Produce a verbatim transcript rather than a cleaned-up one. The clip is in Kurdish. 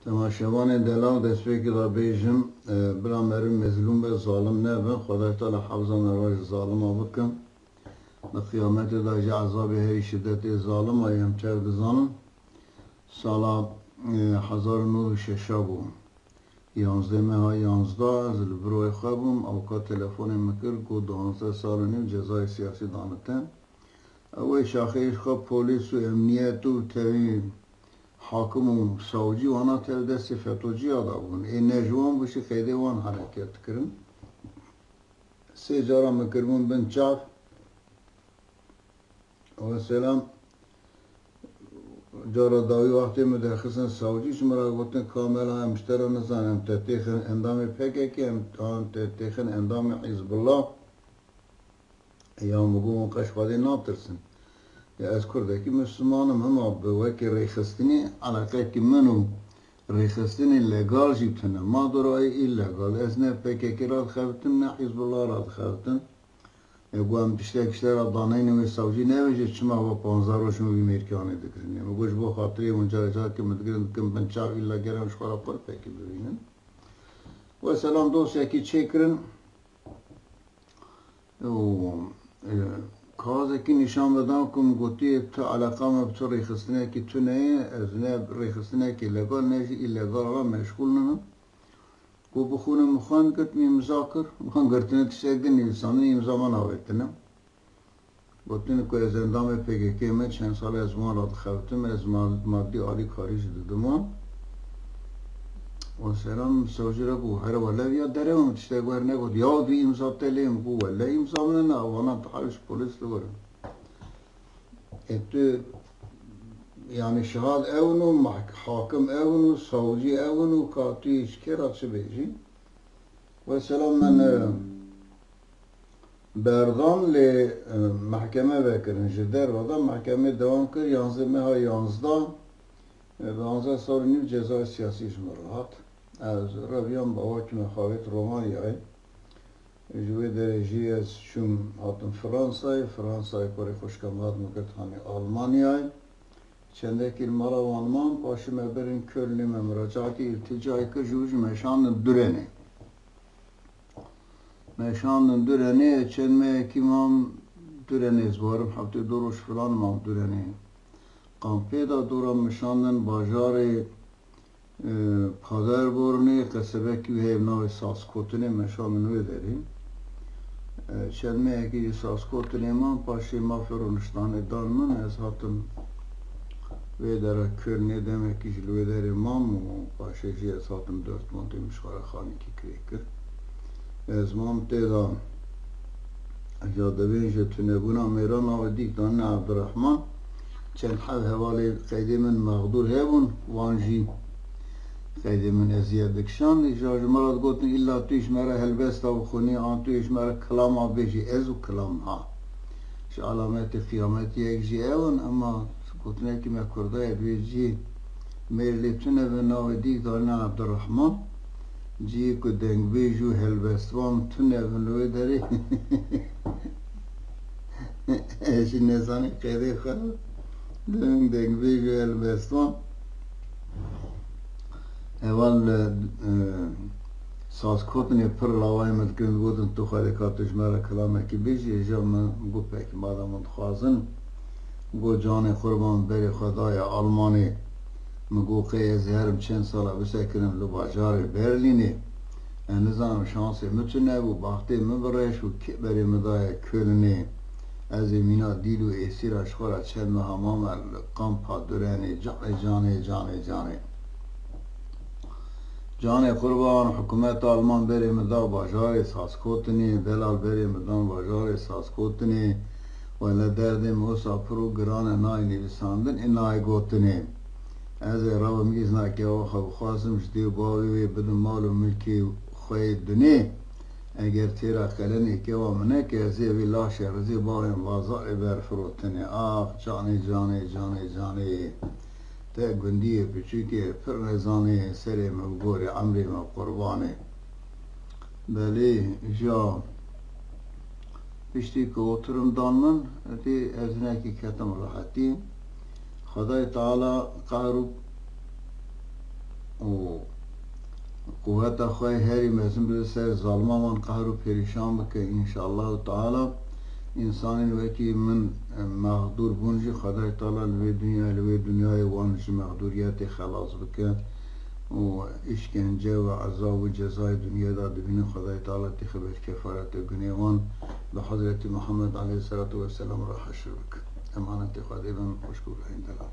Temaşevanên delal, destpêkê de bêjim, e, bila meriv mezlûm be, zalim nebe. Xwedayê Teala hefza me re ji zalima bikin. Di qiyametê de jî ezabê herî şidetê zalima yê em çev dizanin. Sala, e, hezar û neh sed û şeş bû. Yanzdeh meha yanzdeh, ez li biroyê xwe bûm, avûka telefonê min kir, got, duwazdeh sal û nîv cezayê siyasî dane te. Ew ê şaxê ji xwe polîs û emniyet û tevî hakim û savcî wana tev destê fetociya da bûn. Ê ne ji wan bû jî qeydê wan hereket dikirin. Sê cara min kiribûn bin çav. Wesselam. Cara dawî wextê min derxistin savcî, ji min re gotin, ka mela, em ji te re nizanin, em te têxin endamê P K K, em, an te têxin endamê Hizbullah. Ya min got, hûn qeş Xwedê natirsin. Ya ez kurdekî Misliman im, hema bi wekî rêxistinê, eleqeyekî min û rêxistinê legal jî tune. Ma dora wê îlegal. Ez ne P K K re dixebitim, ne Hizbullah re dixebitim. E, ku em tiştek ji te re daneyne wê savcî nebêje, çima we panzdeh roj min wî mêrkî anî dikirin? Min got, ji bo xatirê hûn carê careke min digirin, dikin bin çav, îlla ger em ji xwe re qurpekî bibînin. Wesselam, dosyekî çêkirin. Û, e, kaxezekî nîşan me dan ku min gotiye, tu eleqa me bi tu rêxistinekî tune ye, ez ne rêxistinekî legal, ne jî îlegal re meşxûl nibim. Got, bixwîne, min xwend, girt, min îmza kir. Min girtine tiştek din nivîsandin, îmza me navêtine. Gotin ku ez endamê P K K me, çend sal ez wan re dixebitim, ez ma-, madî alîkarî jî didim wan. Wesselam, savcî re got, here wele viya derê, min tiştek wer negot. Ya tu îmza te lê, min got, wele îmza min ne, vana tu hewş polîs li wir in. E tu, yanî şahid ew in û mahk-, hakim ew in û savcî ew in û ka tu yê ji kê re çi bêjî? Wesselam, min, e, berdan lê, e, mehkeme vekirin. Ji derve de mehkemê dewam kir, yanzdeh meha yanzdeh, e, duwazdeh sal û nîv cezayê siyasî ji min re hat. Ez reviyam bi awakî me xavêt Romanyayê. Ji wê derê jî ez çûm, hatim Fransayê. Fransayê kurê xwişka me hat min girt, hanî Almanyayê. Çendekî li mala wan mam, paşê me birin Kölnê, me muracaatê îltîcayê kir, ji wir jî me şandin Durenê. Me şandin Durenê, çend mehekî mam Durenê, ez barim heftê du roj filan mam Durenê. Kampê de dora min şandin bajarê, e, Paderbornê, qesebekî wî heye bi navê Saskotinê, me şandin wê derê. E, çend mehekî jî Saskotinê mam, paşê mafê rûniştanê dan min, ez hatim wê dera Kölnê, demekî jî li wê derê mam û paşê jî ez hatim Dortmundê, min ji xwe re xanîkî kirê kir. Ez mam tê de, ya dibêje tunebûna mêra navê dîk danîne Ebdurrehman. Çend heb hevalê qeydê min mexdûr hebûn, wan jî qeydê min eziyet dikişand. Îja ji me re digotin, îlla tu ji me re helbesta bixwînî, an tu ji me re kilama bêjî, ez û kilam ha. Ji alametê qiyametê yek jî ew in, ema gotinekî me kurda ye, divê cî mêr lê tune be, navê dîk danîne Ebdurrehman. Cihê ku dengbêj û helbestvan tune bin li wê derê. Ez jî nezanî qeydê xwe. Deng, dengbêj û helbestvan. Heval, e, Saskotinê pir lawayê min dikirin, digotin, tu xwedê ka tu ji me re kilamekî bêjî, îja min got, pekî, madem hûn dixwazin, got, canê qurban, berê xwe daye Almanê. Min got, qey ez ê herim çend sala bisekinim li bajarê Berlînê. Ez nizanim şansê min tune bû, baxtê min bi reş û kê berê min daye Kölnê. Ez ê mîna dîl û êsîra ji xwe re çend meha mame li kampa Durenê, canê, canê, canê, canê. Canê qurban, hikûmeta Alman berê min da bajarê Saskotinê, delal berê min dan bajarê Saskotinê. Wele derdê min wisa pir û giran e, nayê nivîsandin ê nayê gotinê. Ez ê rewim îzna kewa xwe bixwazim, ji dê û bavê wê bidim mal û milkê xwe yê dunê. Eger têra qelenê kewa min neke, ez ê vê laşê rizê bavên bazarê berfirotinê. Ax, canê, canê, canê, canê. Te gundiyê piçûkê pir nezanê, serê min bi gorê emrê me qurbanê. Belê, ja piştî ku oturim dan min, êdî ez hinekî ketim rehetî. Xwedayê Teala qehr û û quweta xwe herî mezin bide ser zalima wan, qehr û perîşan bike, înşallahu teala. Însanên wekî min, e, mexdûr bûn jî, Xwedayê Teala li vê dinyayê, li wê dinyayê wan ji mexdûriyetê xelas bike û îşkence û ezab û cezayê dinyê de dibînin, Xwedayê Teala têxe ber kefaretê gunê wan bi Hezretî Muhammed aleyhisselatu vesselam re heşir bike. Emanetê Xwedê bin, xwişk û birayên delal.